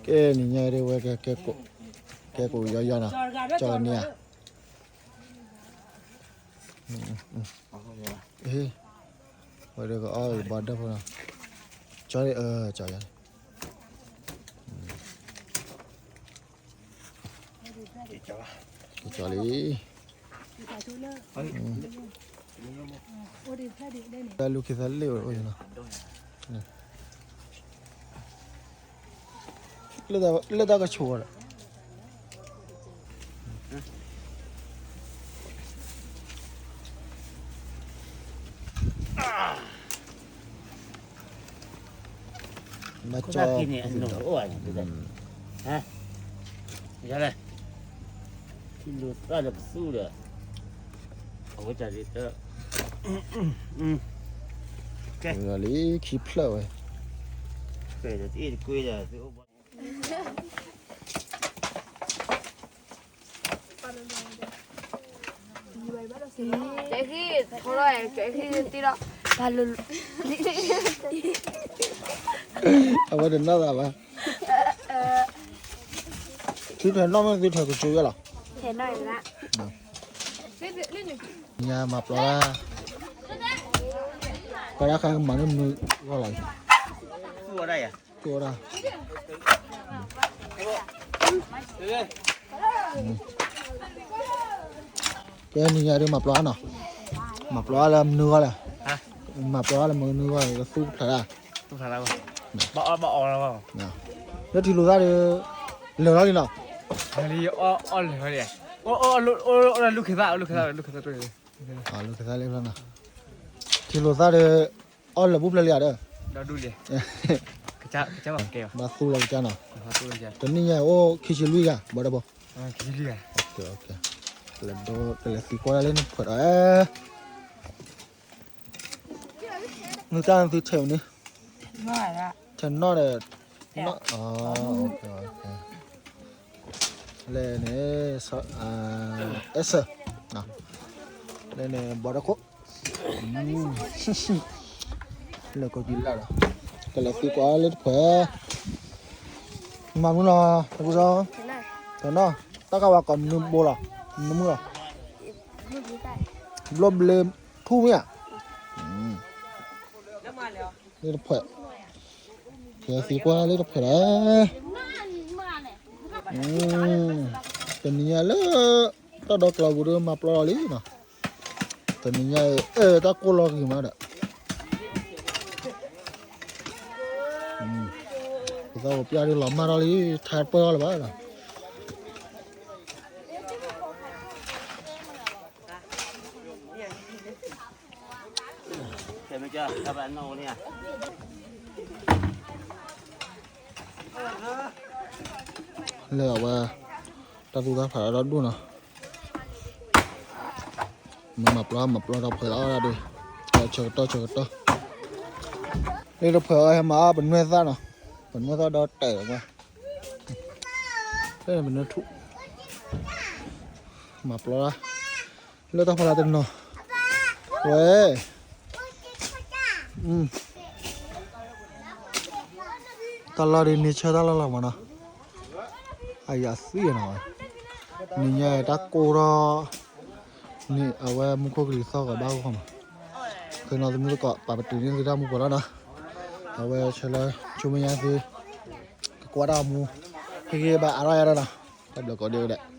ကဲနံၤညါဒ်ဝဲ ကဲကိးယီယီနီၤ, ကၠီန့ၣ်ဧါ, ဝဲဒၣ်ကအီၣ်ဘီဒၢဖိနီၤ, ကၠီန့ၣ် ကၠီယီန့ၣ် ကၠီလံ, တၢ်လူၤခံသၢလ့ၣ်ဝဲအိၣ်နီၤ, လၢတၢ်ကဆိးဒီး ဘၣ်ကၠီ, ယလဲၣ်, ထံလူၤသၣ်ဒီးပသူဒီး, အဝဲတၢ်ဒ်တၢ်, လံခံဖျၢၣ်ဝဲ, ကဲဟံၣ်, ကဲဟံၣ်သံဒီး, အဝဲတနီၣ်သးဘၣ်, သုထဲနီၣ်မ့ၢ်သုထဲကစူယဲလီၤ, ညါမၤပျီ, ပှၤဒၣ်ဃါကမၤန့ၢ်မနုၤဂီၢ်လီၤ, သူဝဲဒၣ် ကဲနံၤညါဒ်မၤပျီနီၤ, မၤပျီလၢမနုၤဂီၢ်လဲၣ်, မၤပျီလၢမနုၤဂီၢ်လဲၣ်, ကသူၣ်ဖျါဒၣ်, လၢထံလူၤသၣ်ဒီး, လၢာ်ထီၣ်လံနီၤ, လူၤခံသၣ်, လူၤခံသၣ်လံနီၤ, ထံလူၤသၣ်ဒီး, အီၣ်လၢာ်ဘူၣ်ဖျဲၣ်လံဧါဒီး, ဘၣ်သူလီၤကစၢ်နီၤ, တနံၣ်ညါအိၣ်ခံဆံလွံၢ်ဂၤ ဘီဒီးဖိ, ကလဲၤသံကွၢ်ဒၣ်လၢနဖှဲးဒီး, နတၢ်နသုထဲးန့ၣ်, ထဲးနီၣ်ဒီး, လဲၣ်န့ၣ်, အဲစၢၣ်, လဲၣ်န့ၣ်ဘီဒီးခိၣ်, လၢကီၢ်ကံလၢ်ဒီး, ကလဲၤသံကွၢ်လၢတဖှဲး, မၤမနုၤလီၤ, တပူၤဒီး, ထဲးနီၣ်, တၢ်ကဝၤကိးမနုၤဘိလီၤ, မနုၤမုၢ်လီၤ, ဘျီဘျ့ထူၣ်မ့ၢ်ဧါ, လၢတဖှဲး, ကလဲၤသံကွၢ်လၢတဖှဲးဒီး, တနံၤညါလၢ, တၢ်ဒီကျီပူၤဒီးမၤပျီလီၤလံနီၤ, တနံၤညါအံၤ တၢ်ကိၢ်လီၤဂ့ၤမးဒီး, ပသးပျၢ်ဒ်လီၤမၢ်ထီၣ်လံ ထါပၢၢ်ထီၣ်လၢၤဘၣ်ဒီး လၢအဝဲ တၢ်သူၣ်တၢ်ဖးဒီဒူၣ်နီၤ, မၤပျီမၤပျီဒီးဖှဲးလီၤဒီး, ဆၢကတီၢ်ဆၢကတီၢ်, လၢတဖှဲးအီၤဟဲမၤအီၣ်ပနွဲၢ်သၣ်နီၤ, ပနွဲၢ်သၣ်ဒီးတဲာ်လီၤမး, ပနွဲၢ်ထူၣ်, မၤပျီလၢ လၢတၢ်ဖီလာ်တနီၤ, ဝဲ, တၢ်လီၢ်ဒ်န့ၣ်ဆၢတၢ်လီၢ်လီၤမးနီၤ, အယၤသံနီၤ, နံၤညါတၢ်ကိၢ်ထီၣ်, န့ၣ်အဝဲမူခိၣ်ကလံၤသီၣ်ဂီၤဘၣ်ဂီၢ်မး, ဃ့နီၤသမူသကိး ပာ်ပတုာ်န့ၢ်သုတၢ်မူပှဲၤလီၤနီၤ, အဝဲဆၢလၢ ဆိမဲာ်ညါသု ကကွၢ်တၢ်မူ, ဟ့ၣ်ဂံၢ်ဘါအါထီၣ်ယၤဒီးနီၤ, တၢ်ဘျုးကိးဒံးဝဲဒၣ်.